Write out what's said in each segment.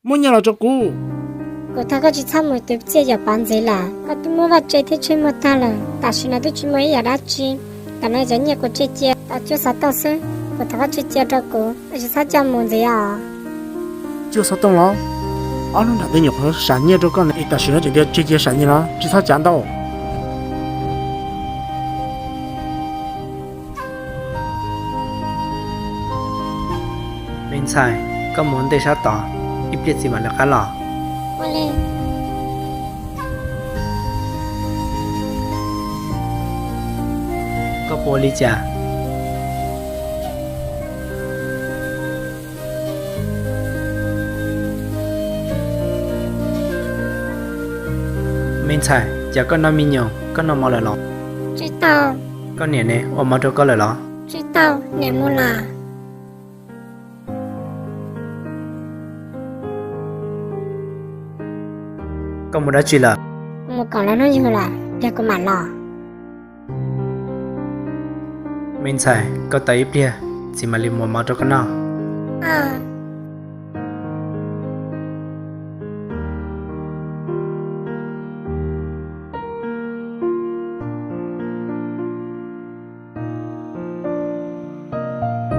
Muab nyiaj los rau kuv. Kuv thov koj tsis txhob mus twv txiaj yawm Pov ntxiv lawm, koj twb muab vaj tse thiab tsheb muag tag lawm, tam sim no twb tsis muaj ib yam dab tsi. Tam no cov nyiaj kuv tseg cia tau cuaj xov tooj xwb, kuv thov koj tseg cia rau kuv, tsis txhob coj mus ntxiv os. Cuaj xov tooj los? Ob hnub nram ntej nyuam qhuav sam nyiaj rau koj ne, es tam sim no tseem tias tseg cia sam nyiaj los tsis txhob cav ntau. Me ntxhais, koj mus ntej sab tod, ib pliag txiv mam li qab los. Koj puas ua li cas? Me ntxhais, cas koj noj me nyuam, koj noj mov lawm los? Tsis tau. Koj niam ne, ua mov rau koj lawm los? Tsis tau, niam mus lawm. Koj mus dab tsi lawm? Mus koom lawv hnub yug lawm, pliag kuv mam los. Me ntxhais, koj tos ib pliag, txiv mam li mus ua mov rau koj noj.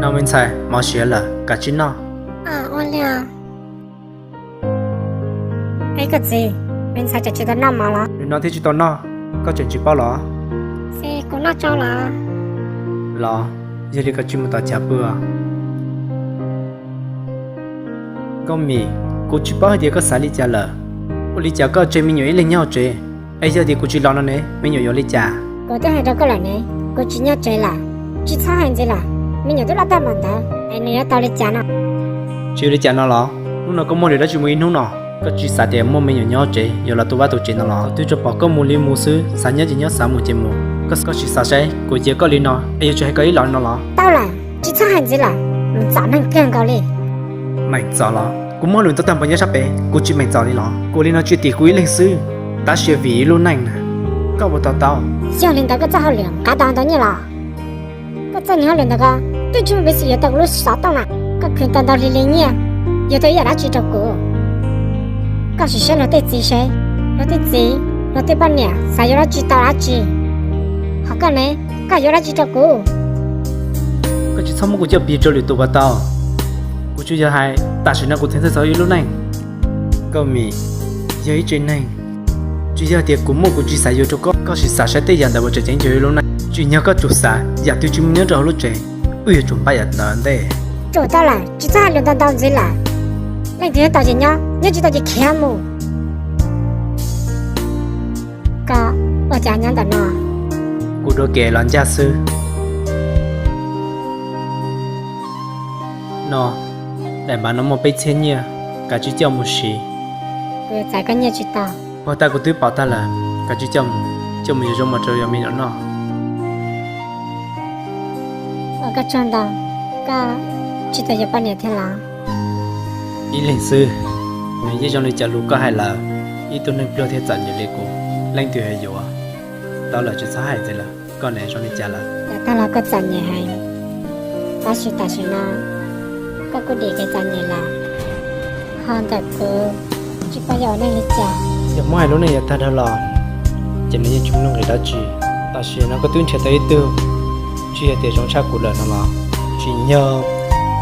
No me ntxhais, mov siav lawm, kav tsij noj. Koj txiv, me ntxhais tseem tsis tau noj mov los? Nim no thiaj tsis tau noj, koj tseem tsis paub los? Kuv noj tsau los? Los, yog li koj tsis mus tom chav pw os. Nkauj Mim, kuv tsis paub hais tias koj xav li cas lawm. Ua li cas koj tseg me nyuam ib leeg nyob hauv tsev, es yog tias kuv tsis los no ne, me nyuam yuav li cas? Kuv twb hais rau koj lawm ne, kuv tsis nyob tsev lawm. Tsis txhob hais ntxiv lawm, me nyuam twb loj tag npaum ntawd es nws yuav tau li cas no? Tsis ua li cas no los? Hnub no koj muaj lwm dab tsi mus ib hnub no? Koj tsis xav tias muaj me nyuam nyob hauv tsev yuav los tu vaj tu tsev no los? Twb tsuas pom koj mus li mus xwb, xav nyob ces nyob, xav mus ces mus. Koj, koj sim xav saib, kuv cia koj li no es yuav tsum hais koj ib los no los? Tau lawm, tsis txhob hais ntxiv lawm, meem txom neeg kawg nkaus li. Meem txom los? Kuv muaj lwm ntau tag npaum nyob sab pem, kuv tsis meem txom li los? Kuv li no tsis tim kuv ib leeg xwb, tab sis vim ib lub neej na. Koj puas to taub? Yog li ntawd koj txoj hauj lwm nqa tau ntau nyiaj los? Koj txoj niag hauj lwm ntawd ko, twb tsis muaj peev xwm yuav tau kuv lub xov tooj na. Koj khwv tau ntau li li nyiaj, yuav tau ib yam dab tsi rau kuv? Koj sim saib luag tej txiv seb, luag tej txiv, luag tej poj niam xav yuav dab tsi tau dab tsi. Ho koj ne, koj yuav dab tsi rau kuv? Koj tsis txhob muab kuv coj piv rau lwm tus puas tau? Kuv tsuas yog hais tam sim no kuv theej txhawj txog ib lub neej. Nkauj Mim, yog ib tsev neeg, tsis yog tias kuv muaj kuv tsis xav yuav rau koj, koj sim xav saib tej yam ntawd puas tseem ceeb rau ib lub neej. Tsim nyog koj tsuas xav yam twg tsis muaj nyob rau hauv lub tsev, wb yuav tsum npaj yam ntawd ntej. Tsum tau lawm, tsis txhob hais lus ntau ntau ntxiv lawm. Leej twg nyob tau ces nyob, nyob tsis tau ces khiav mus. Koj ua cas nyob ntawm no? Kuv dua kev los ncaj xwb. No, daim npav no muaj peb txhiab nyiaj, kav tsij coj mus siv. Kuv yuav txais koj nyiaj tsis tau. Puag ta kuv twb pom tag lawm, kav tsij coj mus, coj mus yuav zaub mov rau yus me nyuam noj. Ua koj tsaug ntau, koj tsis tau yuav poj niam thiab los? Ib leeg xwb, nws yeej zoo li cov lus koj hais lawm, ib tug neeg pluag thiab txom nyem li kuv, leej twg yuav yuav? Tau lawm, tsis txhob hais ntxiv lawm, koj ne zoo li cas lawm? Yav tag los koj txom nyem heev, tab sis tam sim no koj kuj dim kev txom nyem lawm, ho ntawm kuv tsis paub yuav ua neej li cas. Yog muab hais lub neej yav tag dhau los, ces nws yeej tsis muaj nuj nqis dab tsi. Tam sim no koj twb nrhiav tau ib tug, tsis yog tias zoo tshaj kuv lawm no los? Tsim nyog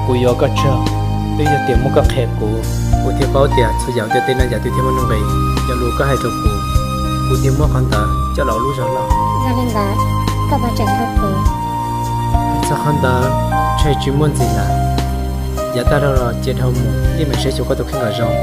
kuv yuav koj tsaug, twb yog tias muaj koj qhia kuv, kuv thiaj paub tias txhua yam ua tej no yam twg thiaj muaj nuj nqis. Cov lus koj hais rau kuv, kuv thiaj muab qhov ntawd coj los ua lub zog loj. Yog li ntawd, koj puas tseem hlub kuv? Txog qhov ntawd, ntshe tsis muaj ntxiv lawm. Yav tag dhau los cia dhau mus, yeej meem saib xyuas koj tus kheej kom zoo.